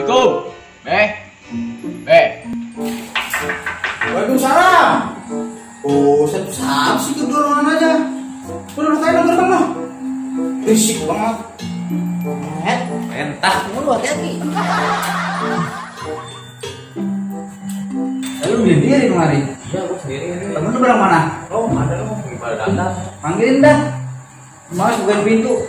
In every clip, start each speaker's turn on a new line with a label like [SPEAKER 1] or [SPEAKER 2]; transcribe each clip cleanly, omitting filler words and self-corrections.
[SPEAKER 1] Assalamualaikum. Be.
[SPEAKER 2] Waalaikumsalam. Oh, siapa sih kedorongan aja? Udah kayak nonton lo. Berisik banget.
[SPEAKER 1] Mentah mulu hati-hati.
[SPEAKER 2] Lalu sendiri kemarin.
[SPEAKER 1] Iya, gua sendiri ini.
[SPEAKER 2] Temen lu barang mana?
[SPEAKER 1] Oh, ada lu mau gimana dandang?
[SPEAKER 2] Panggilin dah. Mas bukain pintu.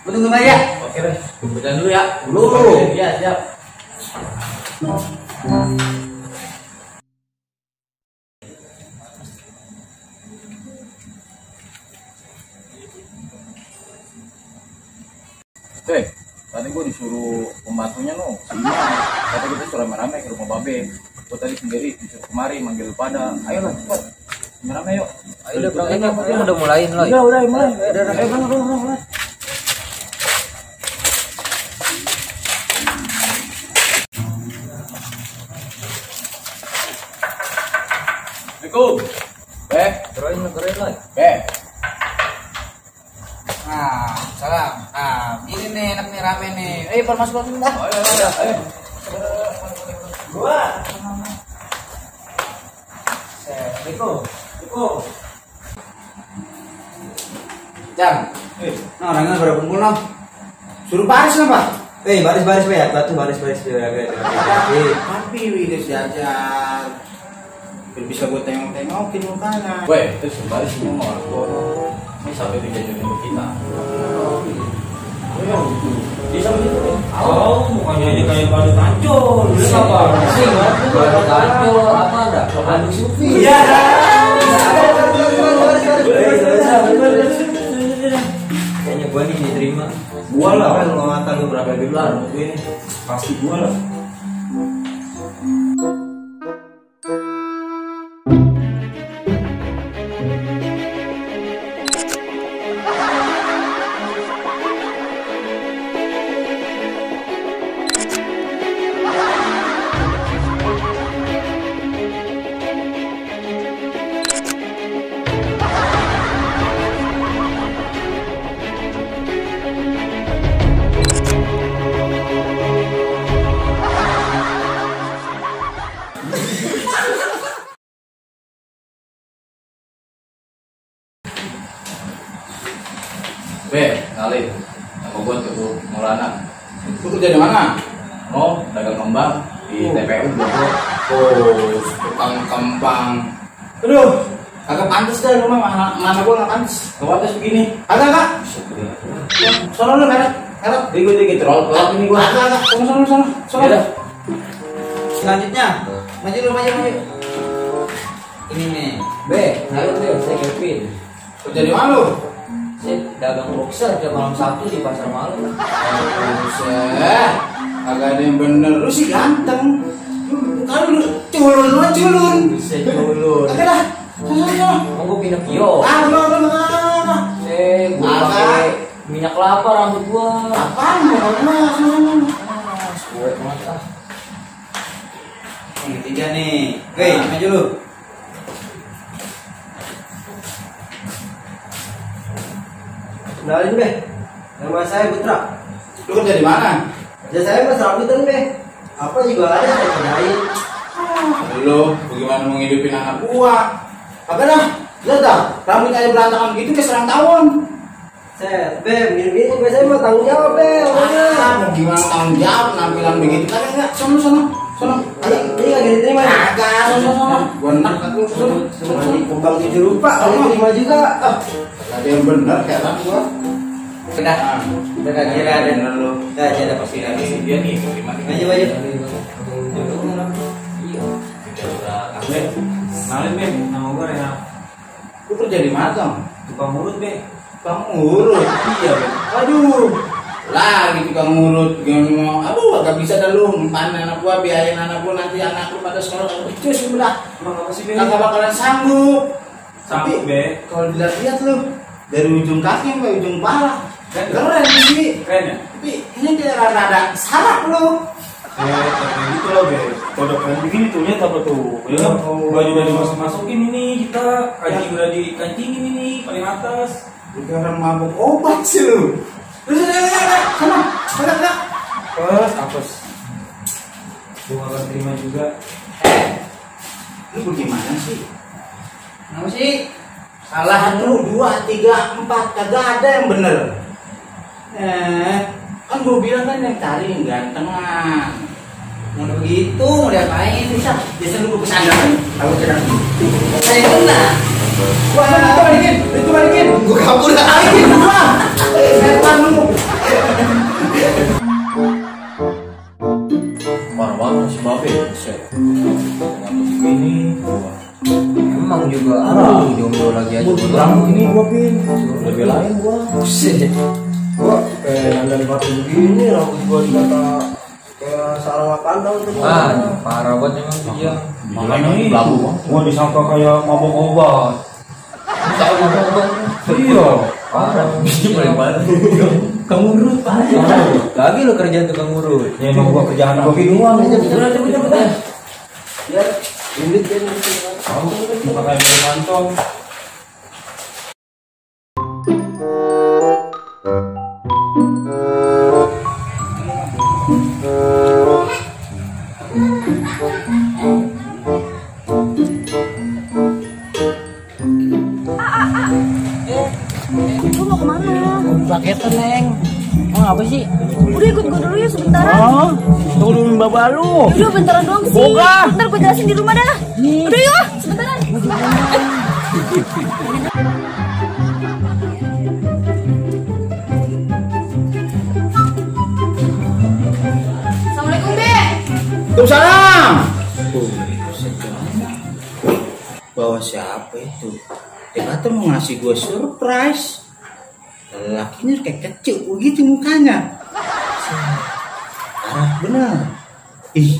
[SPEAKER 2] Lu tunggu ya.
[SPEAKER 1] Oke deh. Berjalan dulu ya.
[SPEAKER 2] Dulu.
[SPEAKER 1] Iya, siap. Tadi gue disuruh pembantunya kata kita suruh rame-rame ke rumah babe. Gue tadi sendiri disuruh kemari manggil lu pada. Ayolah cepat, rame-rame yuk. Ayo udah berangkat ya, udah mulain loh. Udah mulai. Ayo bang. Assalamualaikum. Geroin lah.
[SPEAKER 2] Nah, salam. Nah, ini nih enak nih rame nih. Ayo masuk dah.
[SPEAKER 1] Ayo.
[SPEAKER 2] Gua. Assalamualaikum. Jam. Nah, orangnya berapa kumpul noh? Suruh baris apa?
[SPEAKER 3] Baris ya, batu baris ya.
[SPEAKER 2] Tapi wih jajar. Biar bisa gue tengok-tengokin mukanya.
[SPEAKER 1] Weh, terus baris semua orang tua. Ini sampai dijajarin ke kita. Bisa begitu nih.
[SPEAKER 3] Oh, mukanya aja kayak badu tancol. Lu apa?
[SPEAKER 1] Sih, badu tancol apa ada? Anduk sufi.
[SPEAKER 2] Iya.
[SPEAKER 3] Kayaknya gua nih diterima.
[SPEAKER 1] Gua lah.
[SPEAKER 3] Kalau ngata lu berapa dolar? Gue nih pasti gua lah.
[SPEAKER 1] Kenalin, nama gue Teguh Maulana.
[SPEAKER 2] Lu kerja di mana?
[SPEAKER 1] Mau dagang kembang di TPU Bogor.
[SPEAKER 2] Oh, tukang kembang. Aduh, kagak pantas dah rumah mana gua nggak pantas.
[SPEAKER 1] Kewatas begini.
[SPEAKER 2] Kagak. Sono lu merek.
[SPEAKER 1] Dikit roll ini gua.
[SPEAKER 2] Kagak. Sono.
[SPEAKER 1] Ya.
[SPEAKER 2] Selanjutnya, maju.
[SPEAKER 3] Ini nih.
[SPEAKER 1] Halo saya Kevin.
[SPEAKER 2] Kerja di mana lu?
[SPEAKER 1] Saya dagang boxer tiap malam Sabtu di pasar malam.
[SPEAKER 2] Buset, kagak ada yang bener. Lu sih ganteng. Lu culun.
[SPEAKER 1] Bisa dulu.
[SPEAKER 2] Kagak dah. Sono.
[SPEAKER 1] Mau gue Pinocchio.
[SPEAKER 2] Lu.
[SPEAKER 1] Gue pakai minyak kelapa rambut gua.
[SPEAKER 2] Apaan lu?
[SPEAKER 1] Gue banget ah.
[SPEAKER 3] Yang ketiga nih. Maju lu. Kenalin nama saya Putra.
[SPEAKER 2] Lu kerja di mana?
[SPEAKER 3] Kerja saya mas rambutan apa juga ada saya kerjain.
[SPEAKER 2] Lu bagaimana mau ngidupin anak gua? Kagak dah. Lihat dah, rambut aja berantakan gitu kayak serang tawon.
[SPEAKER 3] Saya gini saya mau tanggung jawab orangnya.
[SPEAKER 2] Mau gimana tanggung jawab nampilan begitu? Kagak enggak, sono.
[SPEAKER 3] Ini nggak diterima ya?
[SPEAKER 2] Kagak, sono. Gua enak aku sono.
[SPEAKER 3] Kembang 7 rupa kalau diterima juga.
[SPEAKER 2] Ada yang bener kayak orang gua.
[SPEAKER 3] Udah kira ada lu. Udah aja ada pasti ada.
[SPEAKER 1] Dia nih terima kasih.
[SPEAKER 3] Maju.
[SPEAKER 1] Kenalin
[SPEAKER 3] nama gue Rehan.
[SPEAKER 2] Lu kerja di mana, Tong?
[SPEAKER 3] Tukang urut
[SPEAKER 2] Tukang urut.
[SPEAKER 1] Iya,
[SPEAKER 2] Aduh. Lagi tukang urut, gimana? Aduh, agak bisa dah lu mempan anak gua, biayain anak gua nanti anak lu pada sekolah kalau becus udah.
[SPEAKER 3] Emang apa sih
[SPEAKER 2] Kagak bakalan sanggup.
[SPEAKER 3] Sanggup
[SPEAKER 2] Kalau dilihat lu dari ujung kaki sampai ujung pala, keren sih.
[SPEAKER 3] Keren ya?
[SPEAKER 2] Tapi ini kayak rada sarap lu.
[SPEAKER 3] Kayak gitu loh Kalau kalian begini tuh lihat apa tuh? Ya baju udah dimasukin ini kita kancing udah dikancingin ini paling atas.
[SPEAKER 2] Lu kayak mabuk obat sih lu. Sana,
[SPEAKER 3] Apes.
[SPEAKER 2] 3, 4 kagak ada yang bener. Kan gue bilang kan yang cari yang gantengan. Mau begitu, mau diapain bisa? Biasa lu kesana kan? Aku sedang. Saya benar. Gua itu balikin. Gua kabur balikin gua. Setan lu.
[SPEAKER 1] Parah banget si Babe. Set. Dengan begini,
[SPEAKER 4] Emang juga jomblo lagi aja.
[SPEAKER 3] Berang ini gua pin.
[SPEAKER 1] lebih lain gua.
[SPEAKER 4] Buset.
[SPEAKER 3] Gua kayak nandang batu begini, rambut gua dikata kayak sarang kandang tuh.
[SPEAKER 4] Parah banget emang dia.
[SPEAKER 3] Makanya ini
[SPEAKER 1] Labu bang.
[SPEAKER 3] gua disangka kayak mabok obat.
[SPEAKER 4] Tahu ngomong.
[SPEAKER 3] Iya.
[SPEAKER 4] Parah.
[SPEAKER 1] Dia paling parah. Kamu urut parah.
[SPEAKER 4] Lagi lo kerja tukang urut.
[SPEAKER 3] Ya emang gua kerjaan gua doang.
[SPEAKER 4] Cepet.
[SPEAKER 3] Ya, ini kan tahu muka kayak dari kantong.
[SPEAKER 5] Lu mau kemana?
[SPEAKER 6] Paketan, Neng. Mau apa sih?
[SPEAKER 5] Udah ikut gue dulu ya sebentaran.
[SPEAKER 6] Oh, tunggu dulu bapak lu.
[SPEAKER 5] Udah bentaran doang sih.
[SPEAKER 6] Boga.
[SPEAKER 5] Bentar gue jelasin di rumah dah. Udah yuk, sebentaran. Assalamualaikum, Be.
[SPEAKER 2] Waalaikumsalam. Bawa siapa itu? Dia kata mau ngasih gue surprise. Lakinya kayak kecil begitu mukanya. Parah bener. Ih,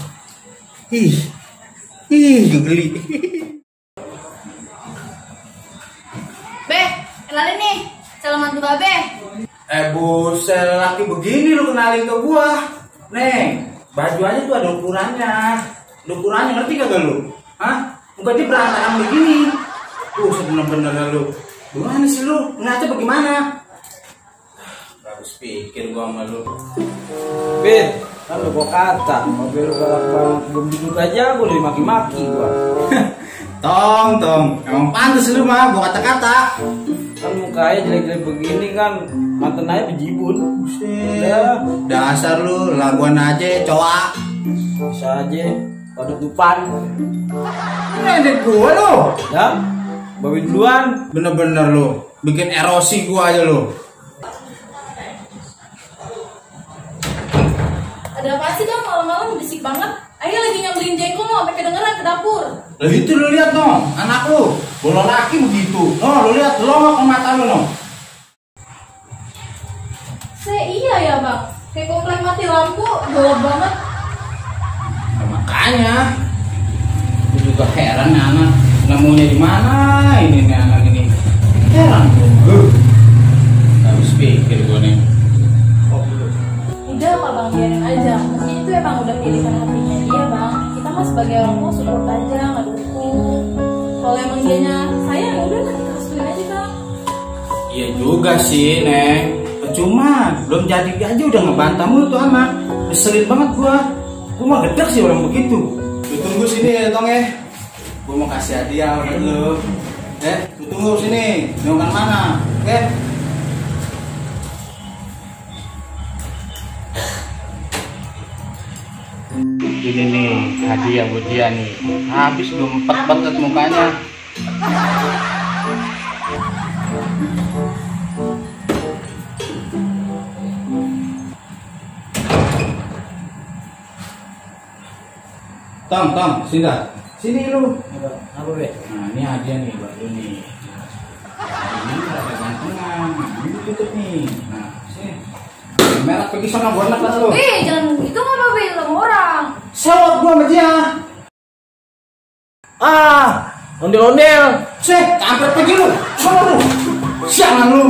[SPEAKER 2] geli.
[SPEAKER 5] Be, kenalin nih. Calon mantu Babe.
[SPEAKER 2] Buset, laki begini lu kenalin ke gua. Neng, baju aja tuh ada ukurannya. Ada ukurannya, ngerti kagak lu? Hah? Muka dia berantakan begini. Bener-bener lu. Gimana sih lu? Ngaca bagaimana? Habis pikir gua sama lu.
[SPEAKER 6] Bin, kan lu gua kata, mobil lu galak banget, belum duduk aja gua udah dimaki-maki gua.
[SPEAKER 2] Tong, emang pantas lu mah gua kata-kata.
[SPEAKER 6] Kan mukanya jelek-jelek begini kan, mantan aja bejibun. Udah,
[SPEAKER 2] Dasar lu, laguan aja cowok.
[SPEAKER 6] bisa aja, pada dupan.
[SPEAKER 2] Ini ada gua lu.
[SPEAKER 6] Ya, babi duluan.
[SPEAKER 2] Bener-bener lu, bikin erosi gua aja lu.
[SPEAKER 5] Ada apa sih dong malam-malam berisik banget? Ayah lagi nyambelin jengkol mau sampai kedengeran ke dapur.
[SPEAKER 2] Lah itu lu lihat no, anak lu, bola laki begitu. No, lu lihat, longok ke mata lu no.
[SPEAKER 5] Iya ya bang, kayak komplek mati lampu, gelap banget.
[SPEAKER 2] Nah, makanya, gue juga heran nih anak, nemunya di mana ini nih anak ini. Heran gue. Habis pikir gue nih.
[SPEAKER 5] Udah pak bang, biarin aja. Mungkin itu emang udah pilihan hatinya dia bang. Kita mah sebagai orang tua support aja, nggak dukung. Kalau emang dianya sayang, udah lah kita restuin aja bang.
[SPEAKER 2] Iya juga sih Neng. Cuma belum jadi aja udah ngebantah mulu tuh anak. Keselin banget gua. Gua mah gedek sih orang begitu. Lu tunggu sini ya Tong ya. Gua mau kasih hadiah buat lu. Lu tunggu sini. Mau mana? Oke. Ini nih hadiah buat dia nih. Habis belum empet-empet mukanya. Tong, sini dah. Sini lu.
[SPEAKER 6] Apa be?
[SPEAKER 2] Nah, ini hadiah nih buat lu nih. Ini ada gantungan. Nah, ini tutup nih. Nah, sini. Merah pergi sana gua enak lu.
[SPEAKER 5] Jangan gitu nggak babe sama orang.
[SPEAKER 2] Sewot gua sama dia.
[SPEAKER 6] Ondel-ondel.
[SPEAKER 2] Kampret pergi lu. Sana lu. Siangan lu.